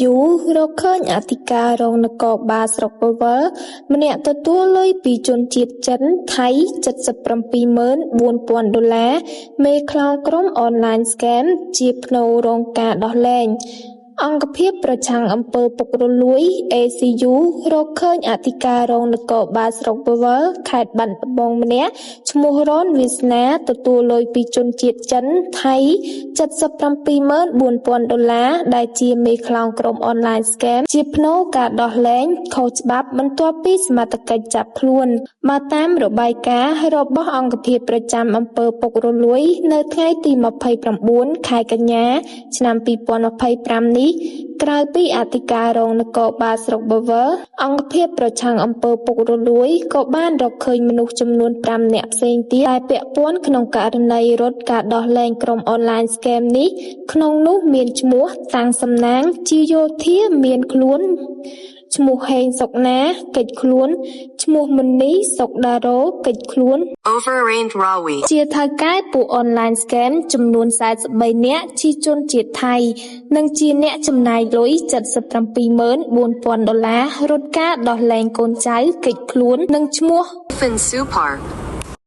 ACU រកឃើញអធិការរងនគរបាលស្រុកបវេលម្នាក់ទទួលលុយពីជនជាតិចិន ថៃ 774,000 ដុល្លារ មេខ្លោងក្រុមអនឡាញស្កេម ជាផ្នូររងការដោះលែង។ អង្គភាពប្រឆាំងអំពើពុករលួយ ACU រកឃើញអធិការរងនគរបាលស្រុកបវេល ខេត្តបាត់ដំបងម្នាក់ ឈ្មោះ រ៉ន វាសនា ទទួលលុយពីជនជាតិចិន ថៃ 774,000 ដុល្លារ ដែលជាមេខ្លោងក្រុមអនឡាញស្កេម ជាផ្នូរការដោះលែងខុសច្បាប់បន្ទាប់ពីសមត្ថកិច្ចចាប់ខ្លួន។ បើតាមរបាយការណ៍របស់អង្គភាពប្រចាំអំពើពុករលួយ នៅថ្ងៃទី 29 ខែកញ្ញា ឆ្នាំ 2025 នេះ ក្រៅពីអធិការរងនគរបាលស្រុកបវេល អង្គភាពប្រឆាំងអំពើពុករលួយក៏បានរកឃើញមនុស្សចំនួន 5 នាក់ផ្សេងទៀតដែលពាក់ព័ន្ធក្នុងករណីរត់ការដោះលែងក្រុមអនឡាញស្កេមនេះ ក្នុងនោះមានឈ្មោះ តាំងសំណាង ជាយោធាមានខ្លួន ឈ្មោះ ហេង សុកណា គេចខ្លួន ឈ្មោះ មុន្នី សុកដារ៉ូ គេចខ្លួន ជាថៅកែពួកអនឡាញស្កេមចំនួន 43 នាក់ ជាជនជាតិថៃ និងជាអ្នកចំណាយលុយ 774,000 ដុល្លារ រត់ការដោះលែងកូនចៅគេចខ្លួន និងឈ្មោះ Fin Supar